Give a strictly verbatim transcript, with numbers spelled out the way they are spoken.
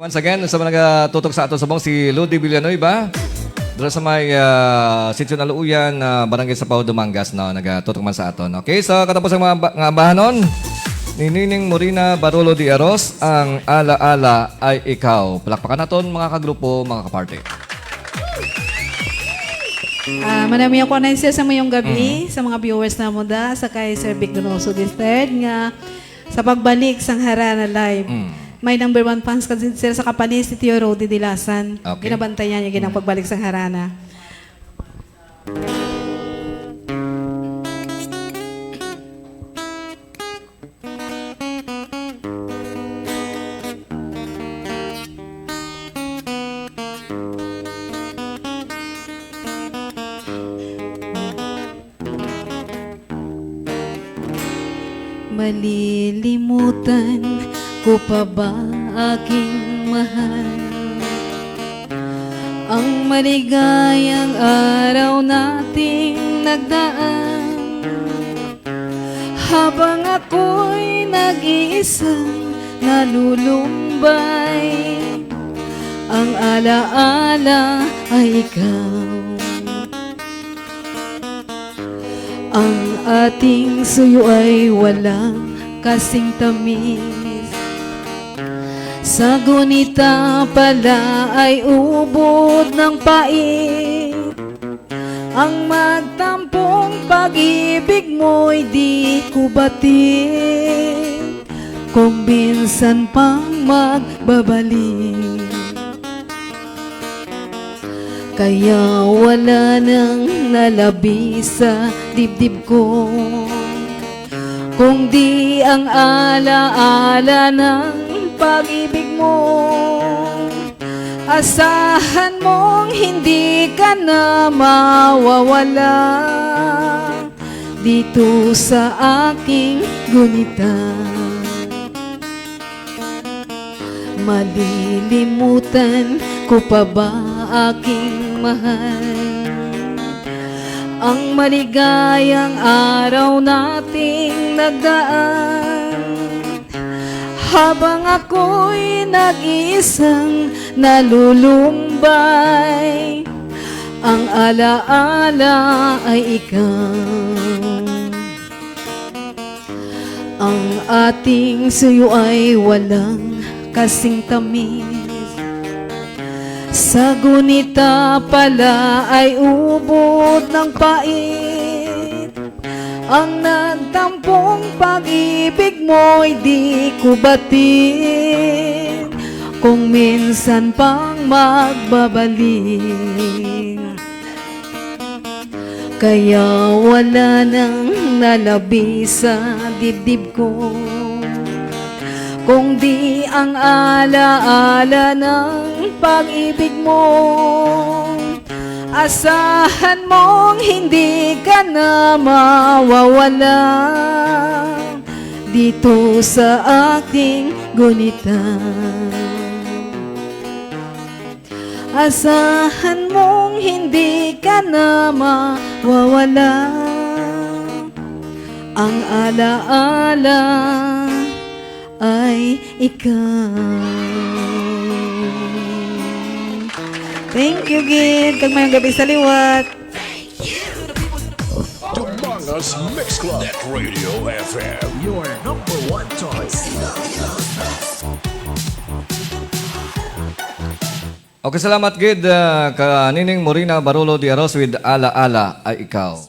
Once again, sa mga nagatutok sa aton subong, si Lodi Villanueva. Dira sa may, ah, Sitio Naluuyan, ah, Barangay Sapaw, Dumangas, no? Nagatutok man sa aton. Okay, sa katapos ang mga ba-, nga bahanon, ni Nining Morina Barolo de Aros, ang Ala-Ala Ay Ikaw. Palakpakan naton, mga kagrupo, mga kaparte. Ah, manami ako na, sir, sa mayong gabi, Mhm. sa mga viewers na mo da, sa kay Sir Vic Donoso the third, nga sa pagbalik sang Harana Live. Mm. May number one fans ka, sir, sa Kapanis, si Tio Rody Dilasan. Okay. Ginabantayan niya ginang Mm. pagbalik sang Harana. Malilimutan ko pa ba, aking mahal, ang maligayang araw nating nagdaan? Habang ako'y nag-iisang nalulumbay, ang alaala ay ikaw. Ang ating suyo ay walang kasing tamis. Sa gunita pala ay ubod ng pait. Ang magtampong pag-ibig mo'y di ko batid, kung minsan pang magbabalik. Kaya wala nang nalabi sa dibdib ko, kung di ang ala-ala ng pag-ibig mo. Asahan mong hindi ka na mawawala dito sa aking gunita. Malilimutan ko pa ba, aking mahal, ang maligayang araw nating nagdaan? Habang ako'y nag-iisang nalulumbay, ang alaala ay ikaw. Ang ating suyo ay walang kasing tamis. Sa gunita pala ay ubod ng pait. Ang nagtampong pag-ibig mo'y di ko batid, kung minsan pang magbabalik. Kaya wala nang nalabi sa dibdib ko, kung di ang ala-ala ng pag-ibig mo. Asahan mong hindi ka na mawawala dito sa aking gunita. Asahan mong hindi ka na mawawala. Ang alaala ay ikaw. Thank you, gid. Kag mayong gabi sa liwat. Dumangas Mix Club. Net Radio F M. Your number one choice. Okay, salamat gid, ah, ka Nining Morina Barolo de Aros with Ala Ala Ay Ikaw.